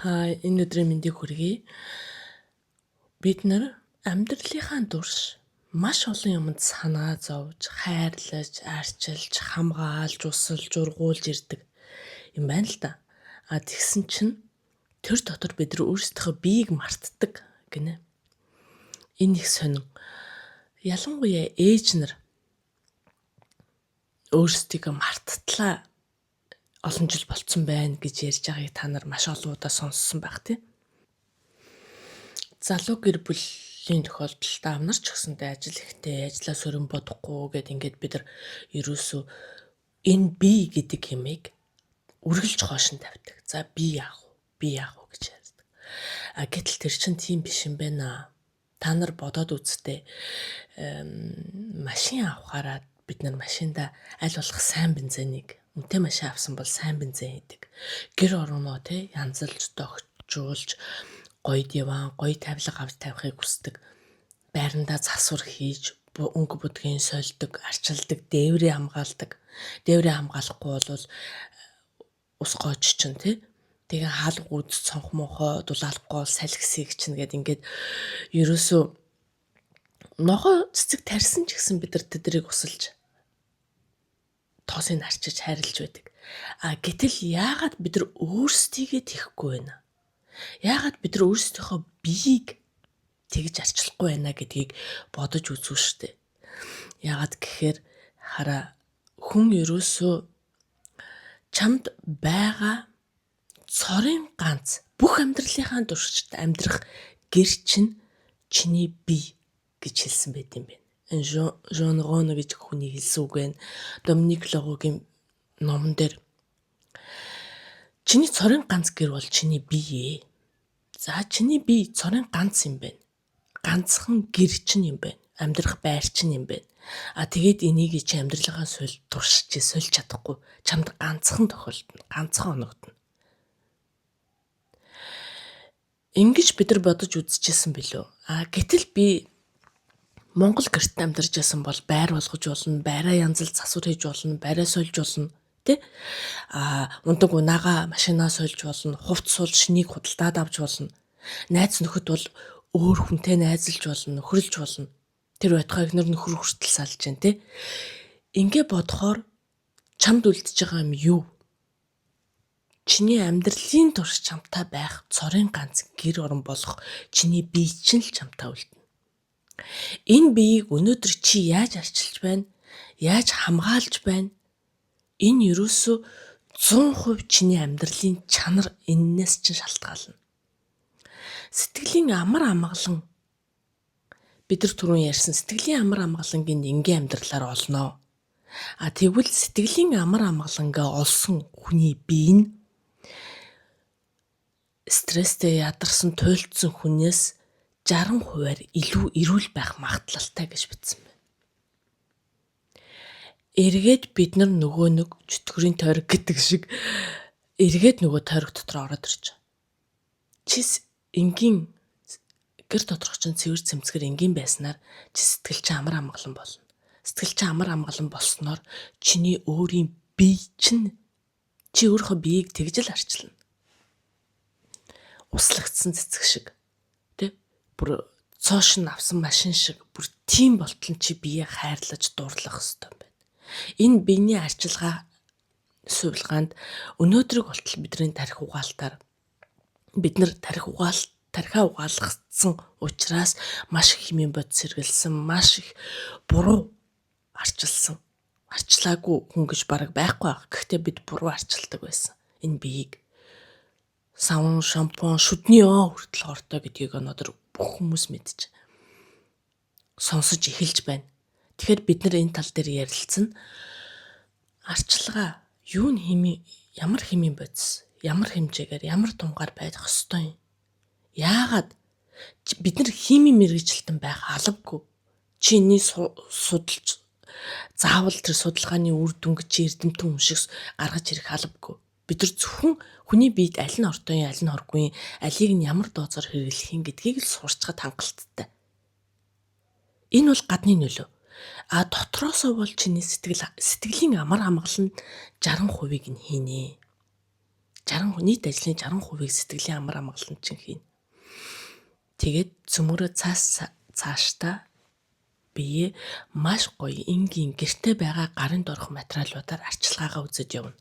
Энэ өдрийн мэндийг хүргэе. Бид нар амьдралынхаа турш маш олон юмд санаа зовж, хайрлаж, арчилж, хамгаалж, усалж, ургуулж ирдэг юм байна л да. А тэгсэн чинь тэр дотор бид нар өөрсдийнхөө биеийг мартдаг гинэ. Энэ их сонин. Ялангуяа ээж нар өөрсдийгөө марттлаа олон жил болцсон байна гэж ярьж байгааг та нар маш олон удаа сонссон байх тийм. Залуу гэр бүлийн тохиолдолд аав нар ч гэсэндээ ажил ихтэй, ажлаа сөрөн бодохгүй гэд ингээд бид нар ерөөсөө энэ бие гэдэг юмыг үргэлж хоош нь тавьдаг. За би яах вэ? Би яах вэ гэж ярьдаг. А гэтэл тэр чинь тийм биш юм байна. Та нар бодоод үзтээ, машин авахаараа бид нар машинда аль болох сайн бензинийг, үнэтэй машин авсан бол сайн бензин хийдэг. Гэр орноо те янзалж, догчуулж, гоё диван, гоё тавилга авч тавихыг хүсдэг. Байрандаа засвар хийж, өнгө будгийн сольдог, арчилдаг, дээврээ хамгаалдаг. Дээврээ хамгаалахгүй бол ус гоож чинь те. Тэгээ хаалга үд цонх мохоо дулаалахгүй бол салхисыг чинь гэд ингээд ерөөсөө ногоо цэцэг тарьсан ч гэсэн бид нар тэднийг усалж тоосыг арчиж хайрлаж байдаг. А гэтэл яагаад бид нар өөрсдийгөө тэхгүй байна? Яагаад бид нар өөрсдийнхөө биеийг тэгж арчлахгүй байна гэдгийг бодож үзв штэ. Яагаад гэхээр хараа, хүн ерөөсөө чамд байгаа цорын ганц бүх амьдралынхаа туршид амьдрах гэр чинь чиний бие гэж хэлсэн байт юм байна. Энэ Жон Роно гэж хүний хэлсэн үг байна. Доминик Логогийн номон дээр чиний цорын ганц гэр бол чиний бие. За чиний бие цорын ганц юм байна. Ганцхан гэр чинь юм байна. Амьдрах байр чинь юм байна. А тэгээд энийг чи амьдралынхаа сул турш чи сольж чадахгүй. Чамд ганцхан тохиолдно. Ганцхан оногдно. Ингэж бид нар бодож үзчихсэн билүү. А гэтэл би Монгол гэрт амьдарч байсан бол байр болгож болно, байраа янзал засвар хийж болно, байраа сольж болно, тэ? А ундаг унаага машинаа сольж болно, хувц сул шинийг худалдаад авч болно. Найз нөхөд бол өөр хүнтэй найзалж болно, нөхөрлж болно. Тэр байтугай эхнэр нөхөр хүртэл салж байна, тэ? Ингээ бодохоор чамд үлдэж байгаа юм юу? Чиний амьдралын турш чамтай байх цорын ганц гэр орон болох чиний бие чинь л чамтай үлдэнэ. Энэ биеийг өнөөдөр чи яаж арчилж байна? Яаж хамгаалж байна? Энэ ерөөсөө 100% чиний амьдралын чанар эннээс чинь шалтгаална. Сэтгэлийн амар амгалан, бид нар түрүүн ярьсан сэтгэлийн амар амгалангийн энгийн амьдралаар олноо. А тэгвэл сэтгэлийн амар амгалангаа олсон хүний бие нь стресстэй ядарсан, туйлдсан хүнээс 60%-аар илүү эрүүл байх магадлалтай гэж бичсэн байна. Эргээд бид нар нөгөө нэг чөтгөрийн тойрог гэдэг шиг эргээд нөгөө тойрог дотор ороод ирж байгаа. Чи энгийн гэр доторх чинь цэвэр цэмцгэр энгийн байснаар чи сэтгэл чинь амар амгалан болно. Сэтгэл чинь амар амгалан болсноор чиний өөрийн бие чинь, чи өөрийнхөө биеийг тэгж л арчилна. Услагдсан цэцэг шиг, тэ? Бүр цоош нь авсан машин шиг бүр тийм болтол чи биеэ хайрлаж дурлах ёстой юм байна. Энэ биений арчилгаа сувилгаанд өнөөдрийг болтол бидний тархи угаалтаар бид нар тархиа угаалгацсан учраас маш их химийн бодис сэргэлсэн, маш их буруу арчилсан. Арчлаагүй хүн гэж бараг байхгүй байх. Гэхдээ бид буруу арчилдаг байсан. Энэ биеийг савн, шампунь, шүдний ёо хүртэл хортой гэдгийг өнөөдөр бүх хүмүүс мэдж сонсож эхэлж байна. Тэгэхээр бид нар энэ тал дээр ярилцсан. Арчилгаа юу нь химийн, ямар химийн бодис, ямар хэмжээгээр, ямар тунгаар байх ёстой юм? Яагаад бид нар химийн мэргэжилтэн байх албагүй? Чи энийг судалж заавал тэр судалгааны үр дүнг чи эрдэмтэн хүн шиг гаргаж ирэх албагүй. Бид нар зөвхөн хүний биед аль нь ортой, аль нь хоргүй, алийг нь ямар дооцоор хэрэглэх юм гэдгийг л сурчхад хангалттай. Энэ бол гадны нөлөө. А дотроосоо бол чиний сэтгэлийн амар амгалан 60%-ийг нь хийнэ. 60 нийт ажлын 60%-ийг сэтгэлийн амар амгалан чинь хийнэ. Тэгээд цөмөрөө цаас цаашдаа бие маш гоё энгийн гэрте байгаа гарын дорх материалуудаар арчилгаагаа үзэж явна.